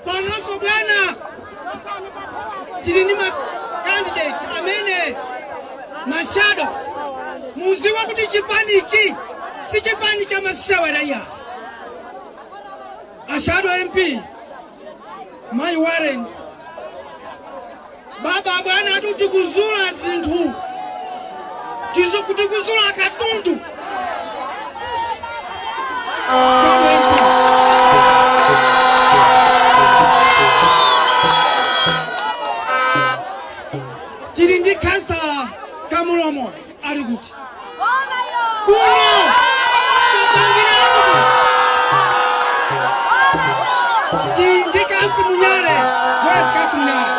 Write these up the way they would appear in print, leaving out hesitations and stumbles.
Panonso bwana, tili ndi ma candidate amene ma shadow. Muziwe kuti chipani ichi si chipani cha masewera iya. A shadow MP Mai Warren, baba bwana, atu tikuzula zinthu, tikuzula katundu. Shadow MP. Tili ndi kansala Kamulomo, ali kuti kuno sapangira. Tili ndi Kasi Munyare. Where's Kasi Munyare?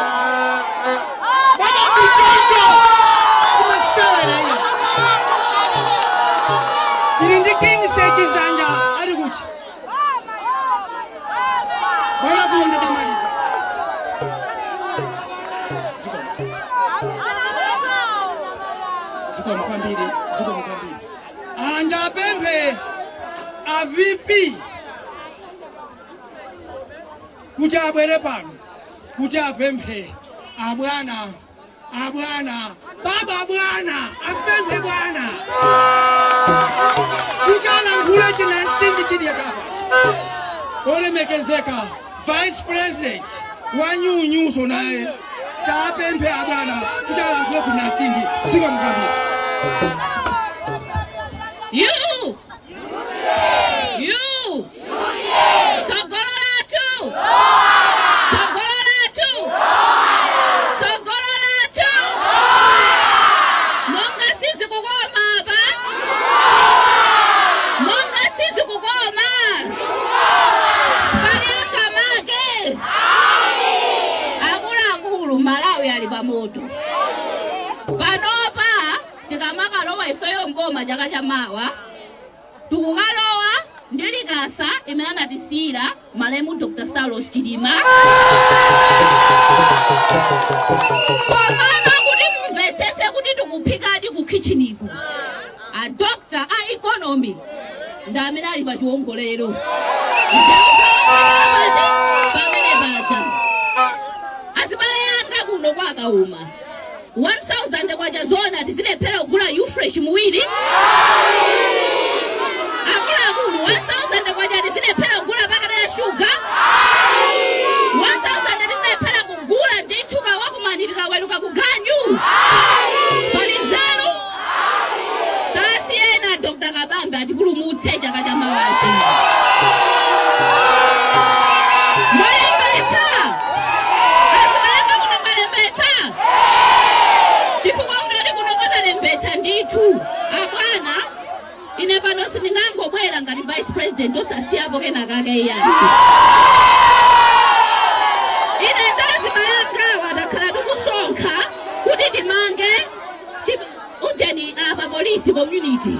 Baba, mitondo kumasewera iya. Tili ndi King Sechizanja, ali kuti? Bwana, kulonda tamaliza. Zikomo kwambiri, zikomo kwambiri. Andapemphe a VP kuti abwere pano kuti apemphe abwana, abwana, baba, bwana, apemphe bwana kuti alankhule chinamtindi chili yakapa. Olemekezeka Vice President wa nyunyuso naye tapemphe abwana kuti alankhule kunamtindi. Zikomo kwambiri. You! You! Tsogolo lathu! Tsogolo lathu! Tsogolo lathu! Monga sizikukoma apa? Monga sizikukoma? Pali akamake? Akuluakulu, Malawi ali pamoto. Panopa tikamakalowa ifeyo mboma chaka chamawa, tikukalowa ndi likasa imene anatisiyira malemu Dr. Saulos Chilima. Komano kuti mumvetsetse kuti tikuphikadi ku kitcheniko, a doctor a economy ndi amene ali pa chiwongolero pamene paja. Azibale anga, kuno kwakauma 1000 kwacha zona tizilephera kugula ufresh muwiri? Akuluakulu, 1000 kwacha tizilephera kugula pakati ya shuga? 1000 tizilephera kugula ndithu kawakumani tikaweruka kuganyu? Pali nzeru? Tasiyena Dr. Kabambe atipulumutse chaka cha mawachi. Mwalembetsa? Azibalanga kuno mwalembetsa? Chifukwa unati kuno kwatalembetsa ndithu. Abwana, ine pano sindingangobwera ngati Vice President osasiyapo kenakake iyani. Ine ndazibalangawa takhala tikusonkha kuti timange ujeni apa polisi community.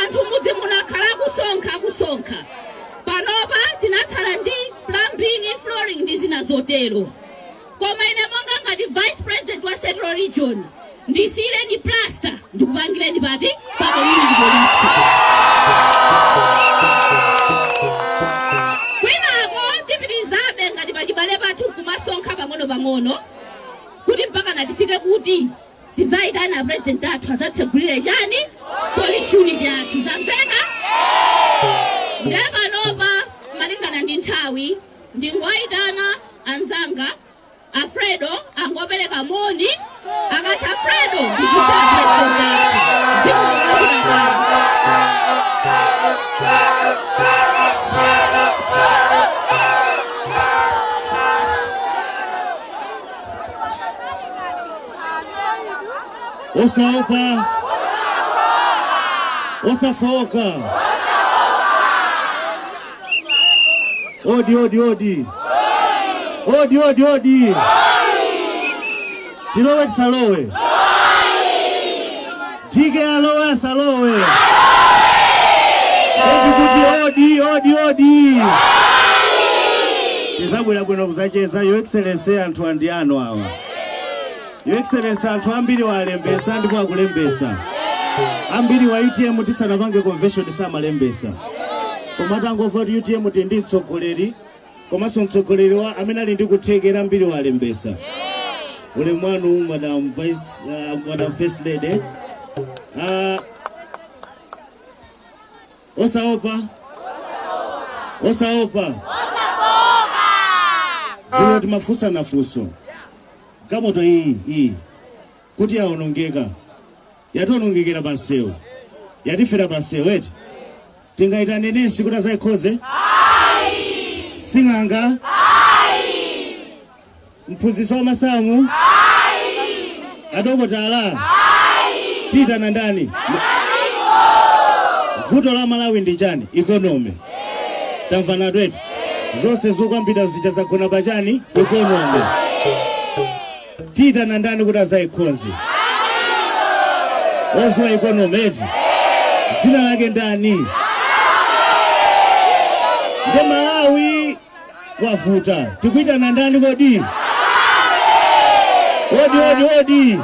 Anthu mudzi munakhala kusonkha kusonkha. Panopa tinatsala ndi plumbing, flooring ndi zina zotero. Koma ine monga ngati Vice President wa Central Region, ndisiyireni plaster, ndikupangireni pati pa community police. Kwinako tipitirizabe ngati pachibale pathu kumasonkha pang'ono-pang'ono kuti mpaka natifike kuti tizayitana President athu azatsegulire chani, police unit yathu. Zamveka? Ndiye panopa, malingana ndi nthawi, ndingoyitana anzanga Alfredo angopereka moni. Akati Alfredo, ndikuti President athu dziko. Osaopa, osafoka. Odi, odi, odi, odi, odi, odi! Tilowe, tisalowe? Tike alowe, asalowe? Odi kuti odi, odi, odi! Tizabwera bwino kuzacheza. Your Excellency, anthu andi anu awa. Your Excellency, anthu ambiri walembesa ndipo akulembesa ambiri wa UTM. Tisanapange convention samalembesa, koma tangomva kuti UTM tili ndi mtsogoleri. Komanso mtsogoleri wa amene ali ndi kuthekera ambiri walembesa. Ulemu wanu, Madam Vice, Madam First Lady. Osaopa, osaopa, dzulo timafunsana funso: galimoto iyi iyi kuti yaonongeka, yationongekera pansewu, yatifera pansewu eti, tingayitane nesi kuti azayikhoze? Sing'anga? Mphunzitsi wa masamu? Adokotala? Tiyitana ndani? Vuto la Malawi ndi chani? Economy. Tamvana tweti? Zonse zokambira zija zagona pachani? Economy. Tiyitana ndani kuti azayikhonze, oziwa economy eti? Dzina lake ndani? Nde Malawi wavuta, tikuitana ndani kodi? Odi, odi, odi,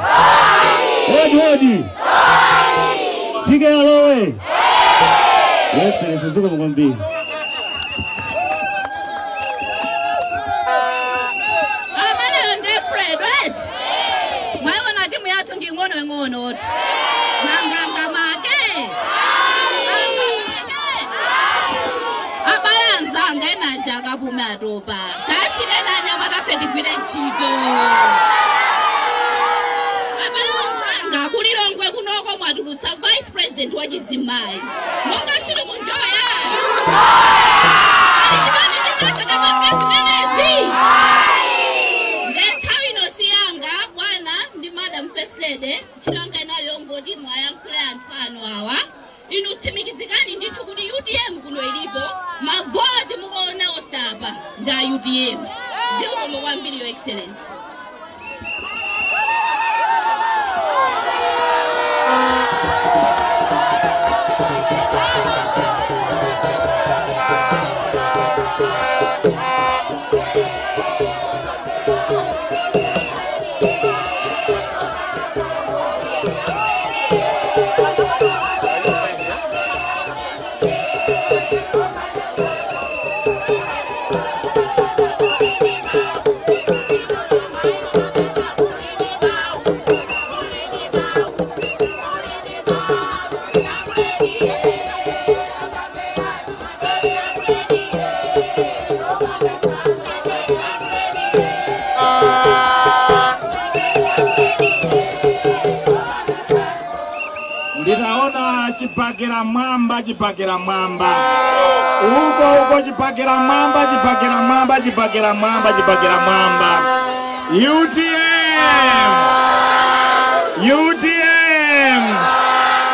odi, odi! Tike alowe yeserese. Zikomo kwambiri. Ameneyo ndi Fred, right? Mwayiona timu yathu ndi ing'ono ing'ono, manganga make abale anzanga enaja akapume atopa tasinenanya matafe tigwire ntchito. Abale anzanga, kulilongwe kunoko mwatulutsa vice president wa chizimayi, monga sili kunjoya ali chipani chinacho chapanga zimenezi. Nthawi ino siyanga, bwana ndi Madam First Lady. Ntchito yanga inali yongoti mwayankhule anthu anu awa. Inu tsimikizikani ndithu kuti UTM kuno ilipo. Mavoti mukuona osapa ndi a UTM. Zikomo kwambiri, Your Excellency. Nditaona chibakera mwamba, chibakera mwamba uko uko, chibakera mwamba, chibakera mwamba, chibakera mwamba, chibakera mwamba! UTM, UTM,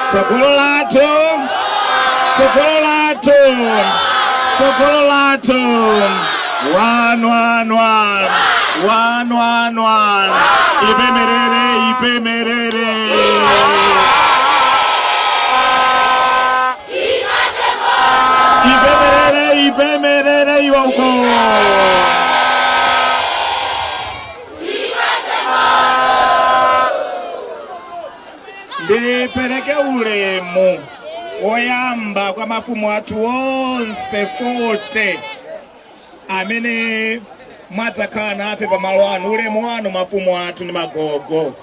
tsogolo lathu, tsogolo lathu, tsogolo lathu! 1 1 1 1 1 1! Ipemerere, ipemerere! Ipemerere, ipemerere iwe uko! Ndipereke ulemu woyamba kwa mafumu athu onse 40 amene mwadzakhala nafe pamalo anu. Ulemu wanu, mafumu athu ndi magogo.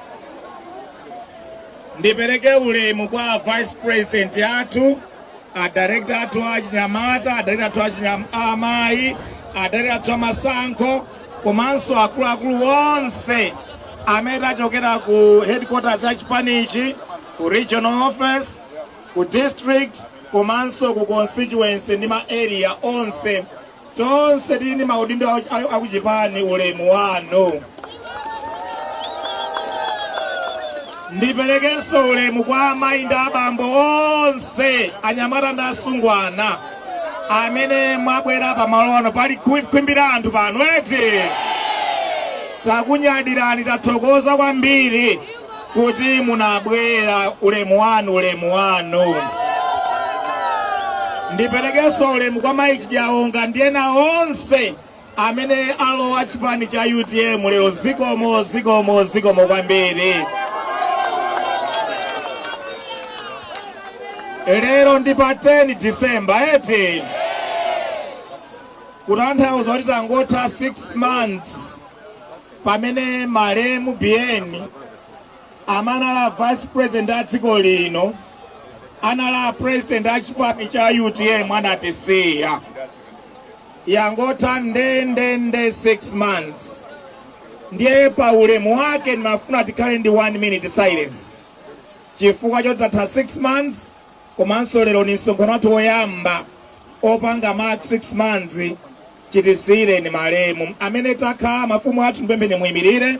Ndipereke ulemu kwa vice president athu, a director athu achinyamata, a director athu amayi, a director athu amasankho, komanso akuluakulu onse amene achokera ku headquarters ya chipanichi, ku regional office, ku district, komanso ku constituency ndi ma area onse. Tonse tili ndi maudindo akuchipani, ulemu wanu. Ndiperekenso ulemu kwa amayi ndi abambo onse, anyamata ndi asungwana amene mwabwera pamalo ano. Pali khwimbi la anthu pano eti? Takunyadirani, tathokoza kwambiri kuti munabwera. Ulemu wanu, ulemu wanu. Ndiperekenso ulemu kwa mayi Chijaonga ndi ena onse amene alowa chipani cha UTM lero. Zikomo, zikomo, zikomo kwambiri. Lero ndi pa 10 Disemba eti? Kutanthauza kuti tangotha 6 months pamene malemu Biyeni amene anali vice president a dziko lino, anali president a chipani cha UTM, anatisiya. Yangotha ndendende 6 months. Ndiye pa ulemu wake ndimafuna tikhale ndi 1 minute silence chifukwa choti tatha 6 months, komanso lero ni msonkhano wathu woyamba opanga mark 6 months chitisiyireni malemu. Amene takhala mafumu athu, mpembeni muyimirire,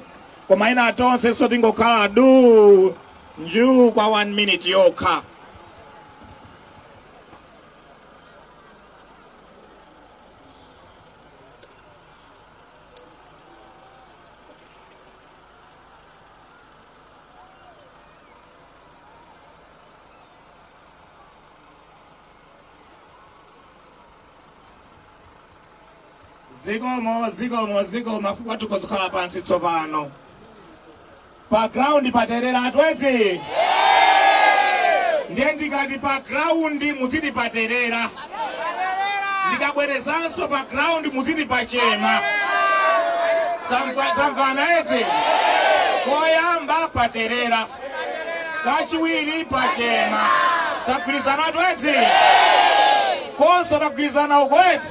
koma ena tonse so tingokhala du njuu kwa 1 minute yokha. Zikomo, zikomo, zikomo. Mafumu athu kozikhala pansi tsopano. Pa ground paterera atweti. Ndiye ndikati pa ground muziti paterera, ndikabwerezanso pa ground muziti pachema. Tamvana eti? Koyamba paterera, kachiwiri pachema. Tagwirizana tweti? Konse tagwirizana uko eti?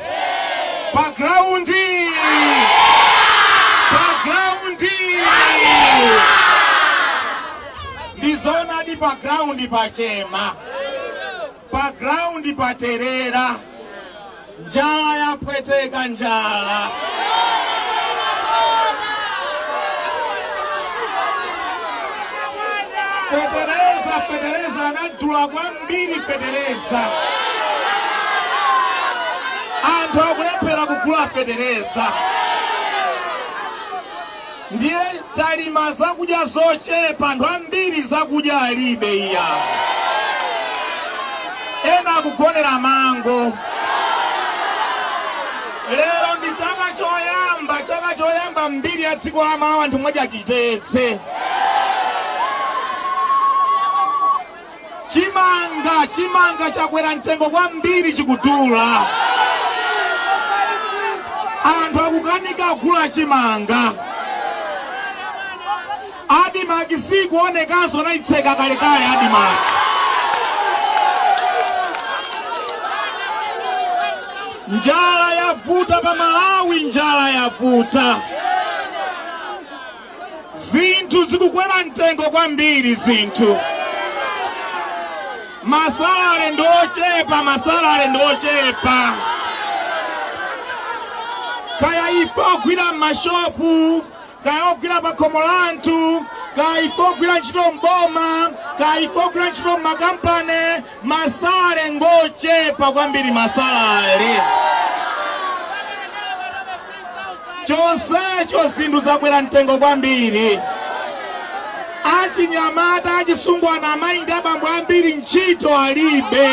Pa ground, pa ground. Ndizonadi, pa ground pachema, pa ground paterera. Njala yapweteka, njala. Fetereza, fetereza anadula kwambiri. Fetereza, anthu akulephera kugula fetereza. Ndiye talima zakudya zochepa, anthu ambiri zakudya alibe iya, ena akugonera mango. Lero ndi chaka choyamba, chaka choyamba mbiri ya dziko la Malawi anthu mwadya chitetse. Chimanga, chimanga chakwera mtengo kwambiri, chikudula, anthu akukanika kugula chimanga. ADMARC sikuonekanso, anayitseka kalekale ADMARC. Njala yavuta pa Malawi, njala yavuta, zinthu zikukwera mtengo kwambiri, zinthu, ma salary ndi ochepa, ma salary ndi ochepa. Kaya ife ogwira m'mashopu, kaya ogwira pa khomo la anthu, kaya ife ogwira ntchito mboma, kaya ife ogwira ntchito m'makampani, ma salary ngochepa kwambiri, ma salary. Chonsecho zinthu zakwera mtengo kwambiri. Achinyamata, achisungwana, amayi ndi abambo ambiri ntchito alibe,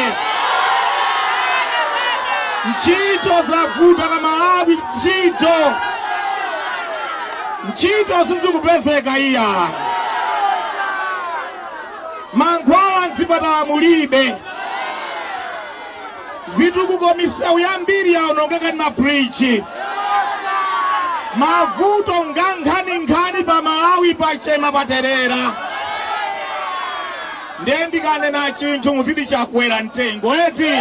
ntchito zavuta pa Malawi, ntchito, ntchito sizikupezeka iya. Mankhwala mzipatala mulibe. Zitukuko, misewu yambiri yaonongeka ndi ma bridge. Mavuto ngankhani pa Malawi, pachema, paterera. Ndiye ndikanena chinthu muziti chakwera mtengo eti?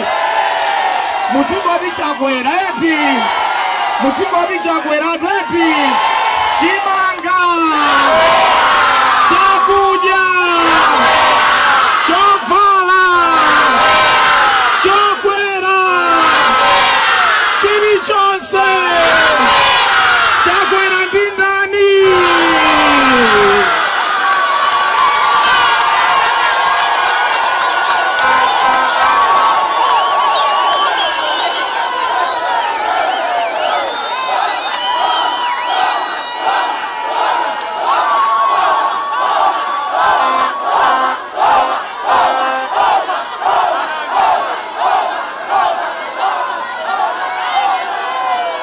Muzingoti chakwera eti? Muzingoti chakwera eti? Chimanga, chakudya, chovala chakwera, chilichonse chakwera. Ndi ndani?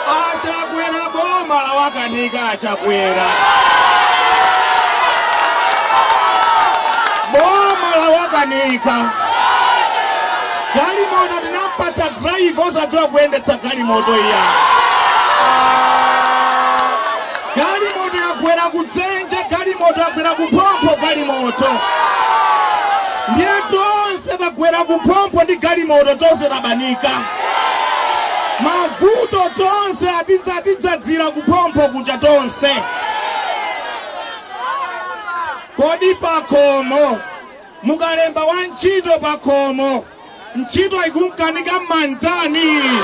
Achakwera, boma lawakanika. Achakwera, boma lawakanika. Galimoto tinampatsa driver osadziwa kuyendetsa galimoto iya. Galimoto yagwera kudzenje, galimoto yagwera kuphompho, galimoto. Ndiye tonse tagwera kuphompho ndi galimoto, tonse tabanika. Mavuto tonse atidzadzira kuphompho kuja tonse. Kodi pakhomo mukalemba wa ntchito pakhomo, ntchito ikumkanika mmantani?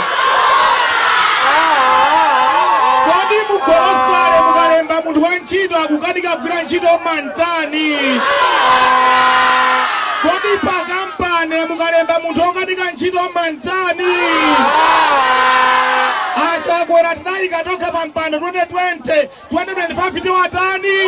Kodi mugolosale mukalemba munthu wa ntchito akukanika kugwira ntchito mmantani? Kodi pakampani mukalemba munthu okanika ntchito mmantani? Achakwera tinayika tokha pa mpando 2020, 2025 tiwatani?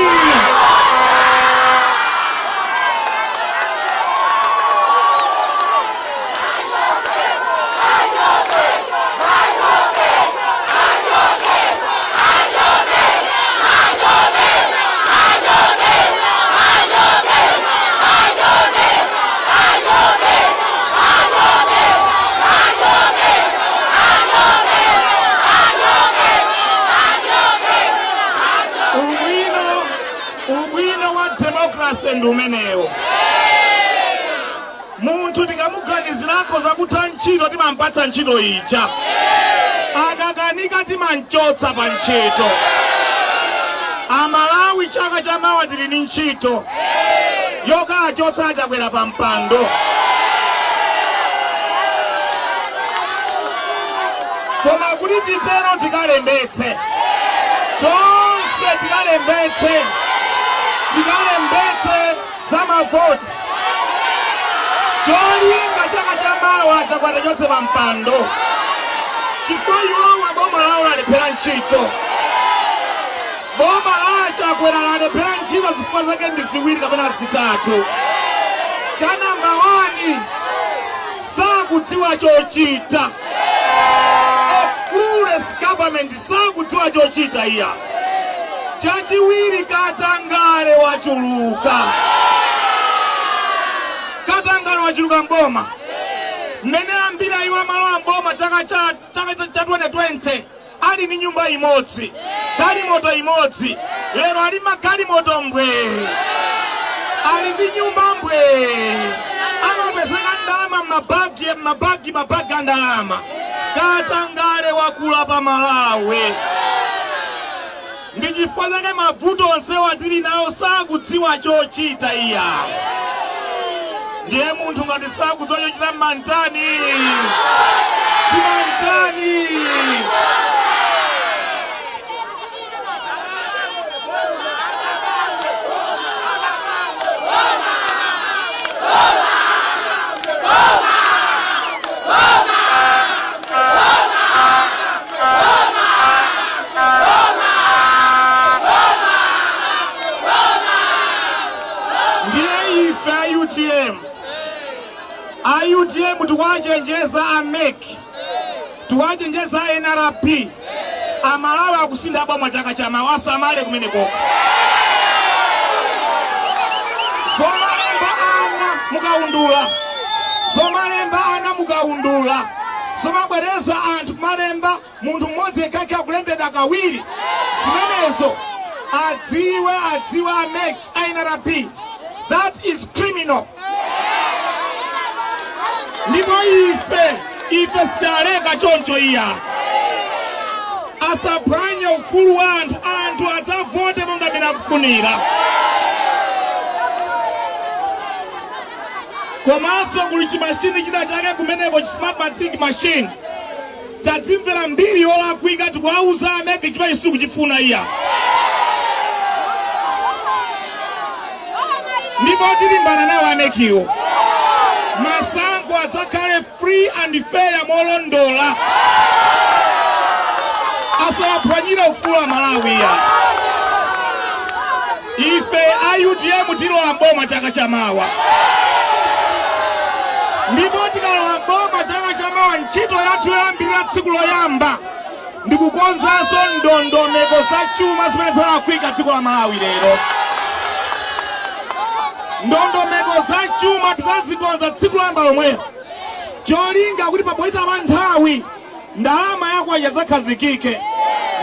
Ubwino wa democracy ndi umenewo. Munthu tikamuganizirako zakutha ntchito, timampatsa ntchito ija. Akakanika, timanchotsa pa ntchito. Amalawi, chaka chamawa tili ndi ntchito yokachotsa Achakwera pa mpando. Koma kuti titero, tikalembetse tonse, tikalembetse, tikalembetse za mavoti. Cholinga chaka chamawa Chakwera chotse pa mpando, chifukwa iwowa boma lawo lalephera ntchito. Boma la Chakwera lalephera ntchito, zifukwa zake ndi ziwiri kapena zitatu. Cha namba 1, sakudziwa chochita. A clueless government, sakudziwa chochita iya. Chachiwiri, katangale wachuluka, katangale wachuluka mboma. Mmene ambiri ayiwa amalowa mboma chaka cha 2020 ali ndi nyumba imodzi, galimoto imodzi, lero ali magalimoto mbwe, ali ndi nyumba mbwe, amapezeka ndalama m'mabagi, mabagi, mabagi a ndalama. Katangale wakula pa Malawi. Ndi chifukwa chake mavuto onsewa tili nawo, sakudziwa chochita iya. Ndiye munthu ngati sakudziwa chochita, mmantani? Timantani? Ndiye ife a UTM, a UTM tikuwachenjeza a MEC, tikuwachenjeza a NRB, Amalawi akusintha boma chaka chamawa, asamale kumenekoko. Zomalemba ana mukaundula, zomalemba ana mukaundula, zomabwereza anthu kumalemba munthu mmodzi yekhakhe akulembedwa kawiri, zimenezo adziwe, adziwe a MEC, a NRB, that is criminal. Ndipo ife sitaleka choncho iya. Asaphwanye ufulu wa anthu, anthu adzavote monga mene akufunira. Komanso kuli chimashini china chake kumeneko, chi Smartmatic machine, tadzimvera mbiri yolakwika. Tikuwauza a MEC, chimene sikuchifuna iya, ndipo tilimbana nawo a MECwo. Masankho adzakhale free and fair, molondola, asawaphwanyire ufulu wa Malawiya. Ife a UTM tilowa mboma chaka chamawa, ndipo tikalowa mboma chaka chamawa, ntchito yathu yoyambirira tsiku loyamba ndikukonzanso ndondomeko za chuma zimene zalakwika dziko la Malawi lero. Ndondomeko za chuma tizazikonza tsiku loyamba lomwelo, cholinga kuti papoita pa nthawi ndalama yakwacha zakhazikike.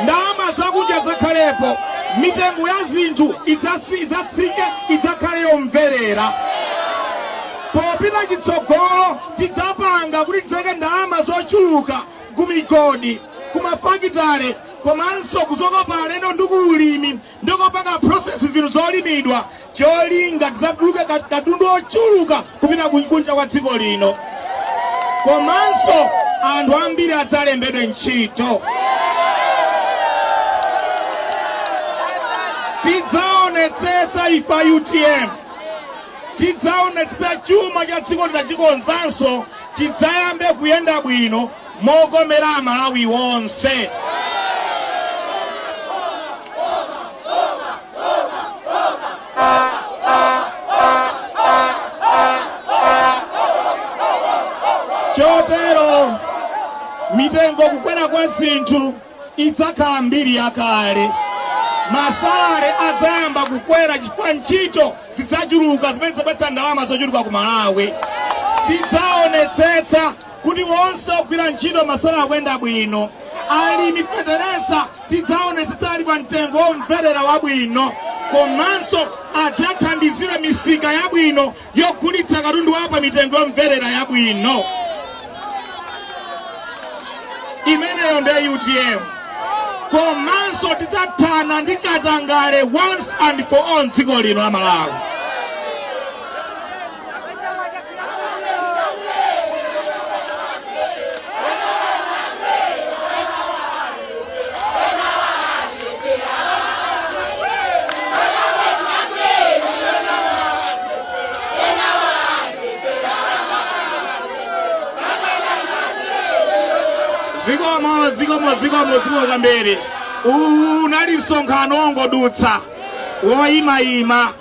Ndalama zakunja zakhalepo, mitengo ya zinthu idzatsike, idzakhale yomverera. Popita chitsogolo tidzapanga kuti tidzayike ndalama zochuluka ku migodi, ku mafakitale, komanso kuzokopa alendo ndi kuulimi ndi kopanga process zinthu zolimidwa, cholinga tidzatuluke katundu ochuluka kupita kunja kwa dziko lino, komanso anthu ambiri adzalembedwe ntchito. Tidzaonetsetsa ife a UTM, tidzaonetsetsa chuma cha dziko litachikonzanso chidzayambe kuyenda bwino mokomera Amalawi wonse. Chotero mitengo kukwera kwa zinthu idzakhala mbiri yakale. Masalale adzayamba kukwera chifukwa ntchito zidzachuluka zimene zidzabweretsa ndalama zochuluka ku Malawi. Tidzaonetsetsa kuti wonse ogwira ntchito masalale akuyenda bwino. Alimi fetereza tidzaonetsetsa ali pa mtengo womverera wabwino, komanso adzathandizire misika yabwino yogulitsa katundu wawo pa mitengo yomverera yabwino. Imeneyo ndiye UTM. Komanso tidzathana ndi katangale once and for all mdziko lino la Malawi. Zikomo, zikomo, zikomo, zikomo kwambiri. Uwu unali msonkhano wongodutsa woyimayima,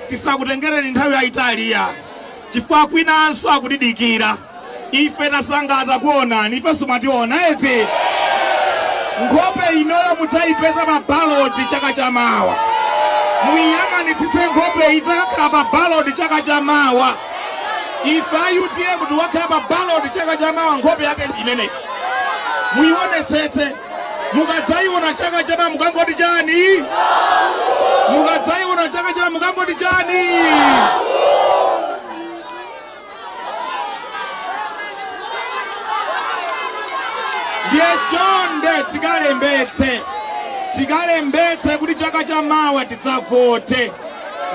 tisakutengereni nthawi yayitali ya chifukwa kwinanso akutidikira. Ife tasangata kuonani, ifenso mwationa eti. Nkhope inoyo mudzayipeza pa baloti chaka chamawa. Muyang'anitsitse nkhope idzakakhala pa baloti chaka chamawa. Ife a UTM tiwakhala pa baloti chaka chamawa, nkhope yake ndi imeneyi. Muyionetsetse, mukadzayiona chaka chamawa mukangoti chani? Mukadzayiona chaka chamawa mukangoti chani? Ndiye chonde tikalembetse, tikalembetse kuti chaka chamawa tidzavote.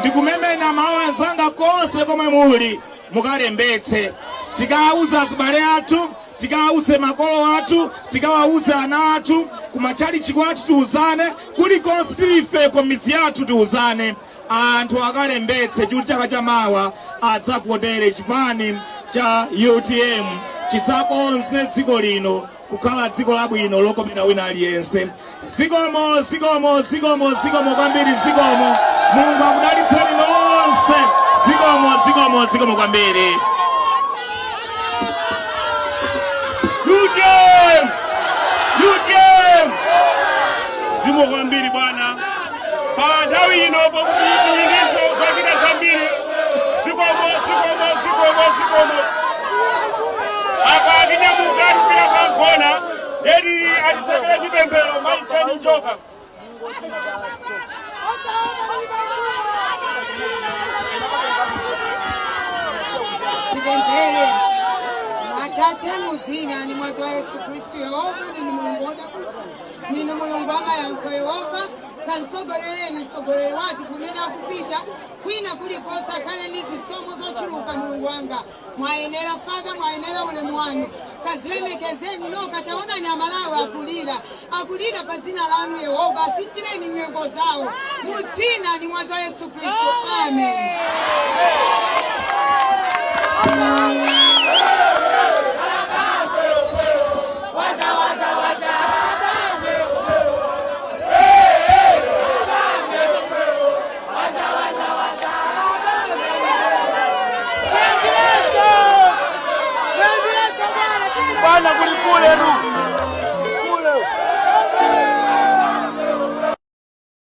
Ndikumemena mawu anzanga konse komwe muli, mukalembetse. Tikawauza azibale athu, tikawauze makolo athu, tikawauze ana athu, kumatchalichi kwathu tiuzane, kulikonse tilifeko midzi yathu tiuzane, anthu akalembetse chikuti chaka chamawa adzavotere chipani cha UTM chidzakonze dziko lino kukhala dziko labwino lokomera wina aliyense. Zikomo, zikomo, zikomo, zikomo kwambiri, zikomo. Mulungu akudalitseni nonse. Zikomo, zikomo, zikomo kwambiri. UTM! UTM! Zikomo kwambiri bwana. Pa nthawi ino pakuti tili zochita zambiri. Zikomo, zikomo, zikomo, zikomo. Apa tinyamuka tipita pa nkhona, eti atitsekere chipemphero mayicheni njoka. Tipemphere. Atate, mu dzina ndi mwazi wa Yesu Khristu, Yehova ndinu Mulungu wodabwitsa, ndinu Mulungu wa mayankho. Yehova, kansogolereni mtsogoleri wathu kumene akupita kwina kulikonse, akhale ndi zisomo zochuluka. Mulungu wanga, mwayenera Father, mwayenera ulemu wanu, kazilemekezeni nokha. Taonani Amalawi akulira, akulira pa dzina lanu. Yehova, asinthireni nyengo zawo mu dzina ndi mwazi wa Yesu Khristu, amen. Bwana kulikule.